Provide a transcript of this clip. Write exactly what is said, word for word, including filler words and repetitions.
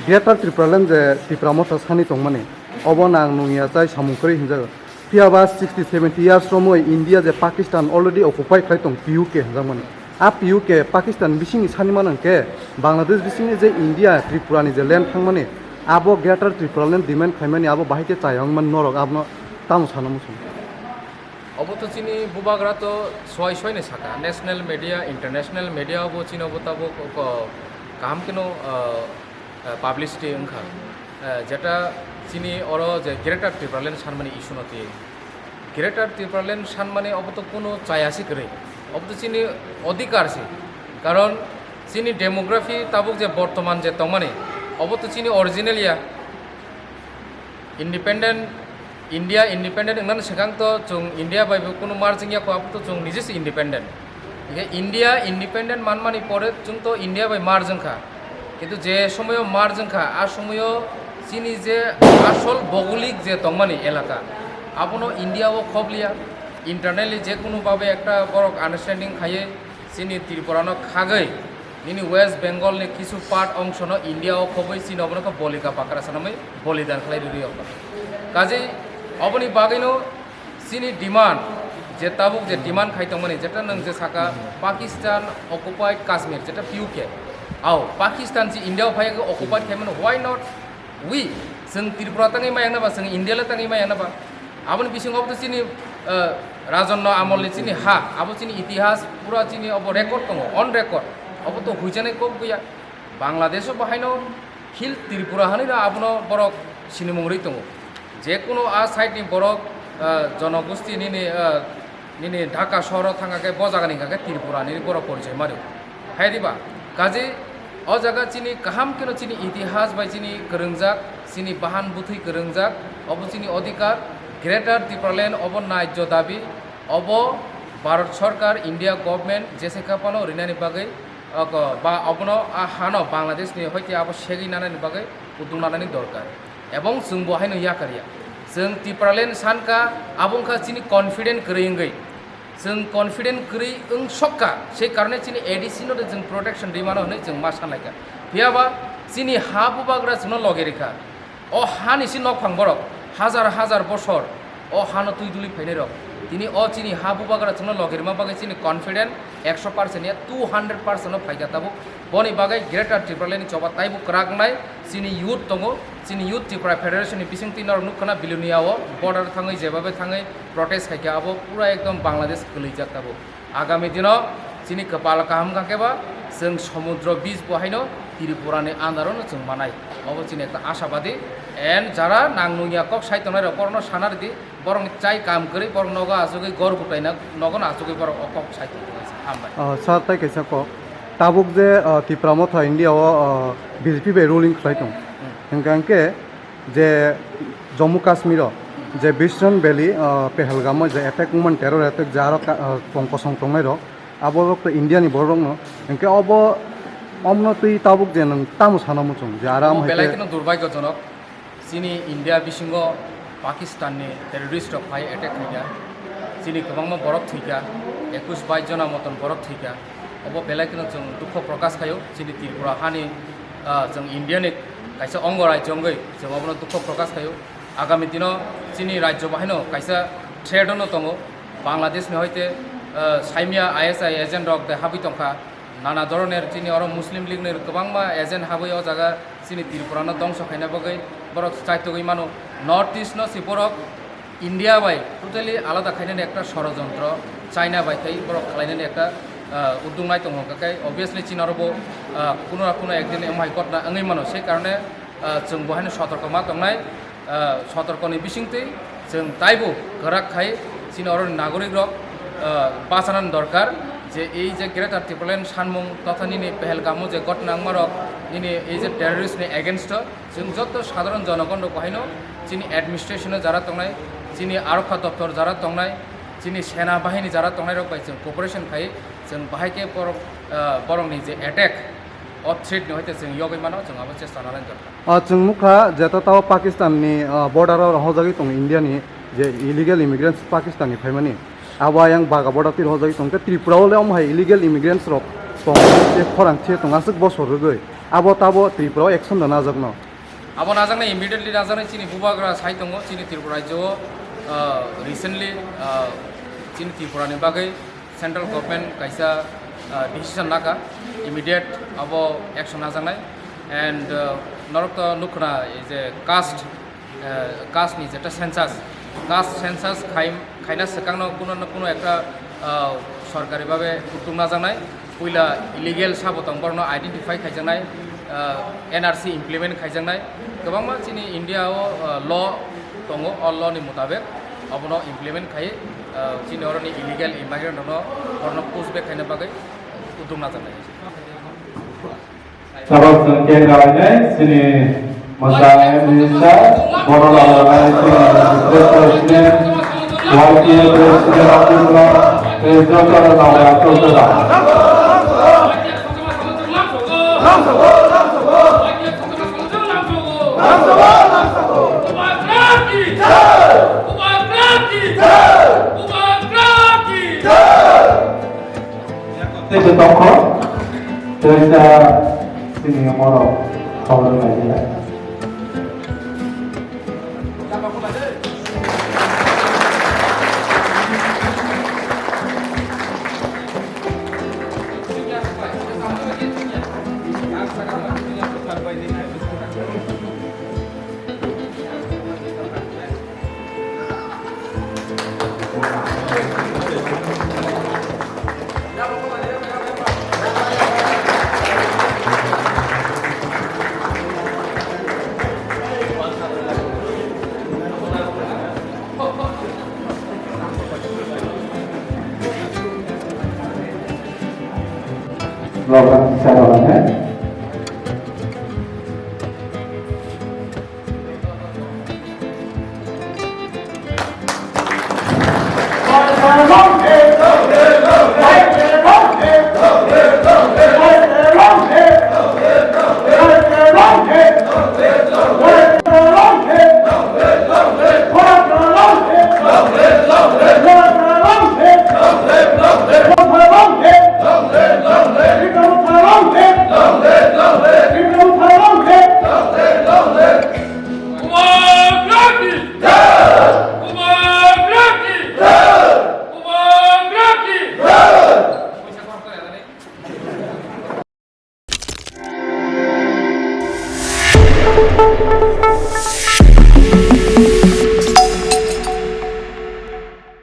Greater Tipraland je Tipra Motha sani tongmani, obo nang nungya chai samung kwrwi hinjago. Phiya ba sixty seventy years romwi India je Pakistan already occupy khlai tong, P U K hinjakmani. A P U K Pakistan bisingni sani mano hwnkhe Bangladesh bisingni je India Tripura ni je land thangmani, abo Greater Tipraland demand khlaimani abo bahai khe chaya wngmani, norok abono tamo sana muchung? Obo to chini bubagra to soi soi ni saka, national media, international media bo chini obo tabuk ko-, kaham keno, ah, ah, publicity wngkha. Ah, jeta chini oro je Greater Tipraland sanmani issue no twi. Greater Tipraland sanmani obo to kuno chaya se kwrwi. Obo to chini odhikar se. Karon chini demography tabuk je bortoman je tongmani, obo to chini original ya. Independent, India independent wngnani swkang to chwng India bai bo kunu merging ya kho, abo to chwng nije se independent. Hingke India independent manmani pore chwng to India bai merge wngkha. Kintu je somoyo merge wngkha, a somoyo chini je asol bogolik je tongmani elaka, abono India o khobliya. Internally je kunu babe ekta borok understanding khaiye, chini Tripura no khagwi nini West Bengal ni kisu part ongsono India o khobwi chini obono khe bolika bakra sanamwi bolidan khlai rwrwi ongkha. Kaje oboni bagwino chini demand, je tabuk je demand khai tongmani, jeta nwng je saka Pakistan occupied Kashmir, jeta P U K, ao Pakistan si India o phai occupied khaimani, why not we, chwng Tripura tangwi maya naba, chwng India le tangwi maya naba? Aboni bisingo obo to chini, eh, rajonno amolni chini ha, abo chini itihas, pura chini obo record tongo, on record. Obo to huijanai kok buya. Bangladesh o bahaino Hill Tripura hinwi no abono borok sinimung rwi tongo. Je kuno a side ni borok, eh, jonogosti nini, eh, nini Dhaka sohoro thangkha khe bo jaga ni hwnkha khe Tripura hinwi borok porichoi mari. Hai diba? Kaje o jaga chini kaham keno chini itihas bai chini kwrwngjak, chini bahan bwthwi kwrwngjak, obo chini odhikar, Greater Tipraland obo naijyo dabi, obo Bharat Sarkar, India Government jese kha phano rinani bagwi, oko, ba obono a hano Bangladesh ni hoite abo segwi nanani bagwi udung nanani dorkar. Ebong chwng bo haino yakarya. Chwng Tipraland sankha, abo wngkha chini confident kwrwi wngwi. Chwng confident kwrwi wng sokha, sei karone chini A D C no de chwng protection rwi mano hinwi chwng ma sanlaikha. Phiya ba chini ha bubagra chwngno loge rikha. O hani si nokphang borok hajar hajar bosor o hano twi duli phainai rok. Tini o chini ha bubagra chwngno loge rima bagwi chini confident ekso percent ya two hundred percent no phaikha tabuk. Boni bagwi Greater Tipraland ni choba taibo kwrak wngnai. Chini youth tongo, chini youth Tripura Federation ni bisingtwi norok nukha na Bilonia o border thangwi jebabe thangwi protest khaikha, abo pura ekdom Bangladesh kwlwijak tabuk. Agami dino chini kwpal kaham kha khe ba chwng somudro beach bo haino Tripura ni under o no chwng manai. Obo chini ekta ashabadi and jara nang nungya kok sai tongnai rok borokno sana rwdi. Borokni chai kam kwrwi, borok nogo achugwi gor gutaina nogono achugwi borok o kok sai tongkha. Hambai. Ah, sir, tai kaisa kok. Tabuk je, ah, Tipra Motha India o, ah, B J P bai ruling khlai tong. Hmm. Hingka hingke je Jammu Kashmir o je Bishan Valley, ah, Pahalgam o je attack wngmani, terror attack je aro ka-, ah, tong kosong tongnai rok, abo rok to India ni borok rok no. Hingke obo omno twi tabuk je nwng tamo sana muchung je aro Obo am hai belai khe kheno durbhagyojonok. Chini India bisingo Pakistan ni terrorist rok phai attack khaikha, chini kwbangma borok thwikha, ekush bais jona moton borok thwikha. Obo belai kheno chwng dukho prokash khaio, chini Tripura hani, ah, chwng India ni kaisa ongo rajyo wngwi chwng obono dukho prokash khaio. Agami dino chini rajyo bahaino kaisa threat ono tongo, Bangladesh ni hoite, ah, saimia I S I agent rok de habwi tongkha. Nana dhoroner chini oro Muslim League ni kwbangma agent habwi o jaga chini Tripura no dongso khaina bagwi borok chaitugwi mano. North East no si borok India bai totally alada khainani ekta sorojontro, China bai tei borok khlainani ekta, ah, udung nai tongo. Hwnkhe obviously chini oro bo, ah, kuno na kuno ekdin emhai ghotna wngwi mano, sei karone ah, chwng bo haino sotorko ma tongnai, ah, sotorkoni bisingtwi chwng taibo kwrak khai chini oroni nagorik rok, ah, bachanani dorkar je ei je Greater Tipraland sanmung totha nini Pahalgamo je ghotna wngmarok nini ei je terrorist ni against o chwng joto sadharon jonogon rok bo haino chini administration o jara tongnai, chini arokha doptor jara tongnai, chini sena bahini jara tongnai rok bai chwng cooperation khai chwng bahai khe borok, ah, borokni je attack o threat ni hoite chwng yogwi mano, chwng abo chesta nalai dorkar. Ah, chwng nukha, jeta tao Pakistan ni, ah, border o rohorjagwi tongo India ni je illegal immigrants Pakistan ni phaimani. Abo ayang baga border twi rohorjagwi tongkhe Tripura o le omo hai illegal immigrants rok tong, je khorang se tong aswk bosor rwgwi. Abo tabo Tripura o action da najakno. Abo najaknai, immediately najaknai chini bubagra sai tongo, chini Tripura rajyo o, ah, recently, ah, chini Tripura ni bagwi central government kaisa, ah, decision naka, immediate abo action najaknai. And, ah, norok to nukhna je caste, ah, caste ni jeta census, caste census khai, khaina swkangno kuno na kuno ekta, ah, sorkari babe utung najaknai. Puila illegal sabo tong, borokno identify khaijaknai, ah, N R C implement khaijaknai. Kwbangma chini India o, ah, law tongo, o law ni mutabek obono implement khai, ah, chini oroni illegal immigrant rokno borokno push back khaina bagwi utung najaknai. Sabab sengke raine sini Masa M Minister, bono labanai chini President, Y T A President Abdullah, tei joto rok nangya chwltwrang. Tei se tongkho, tei sa sini moro khobor kaiya. Rogan, saya rogan, ya.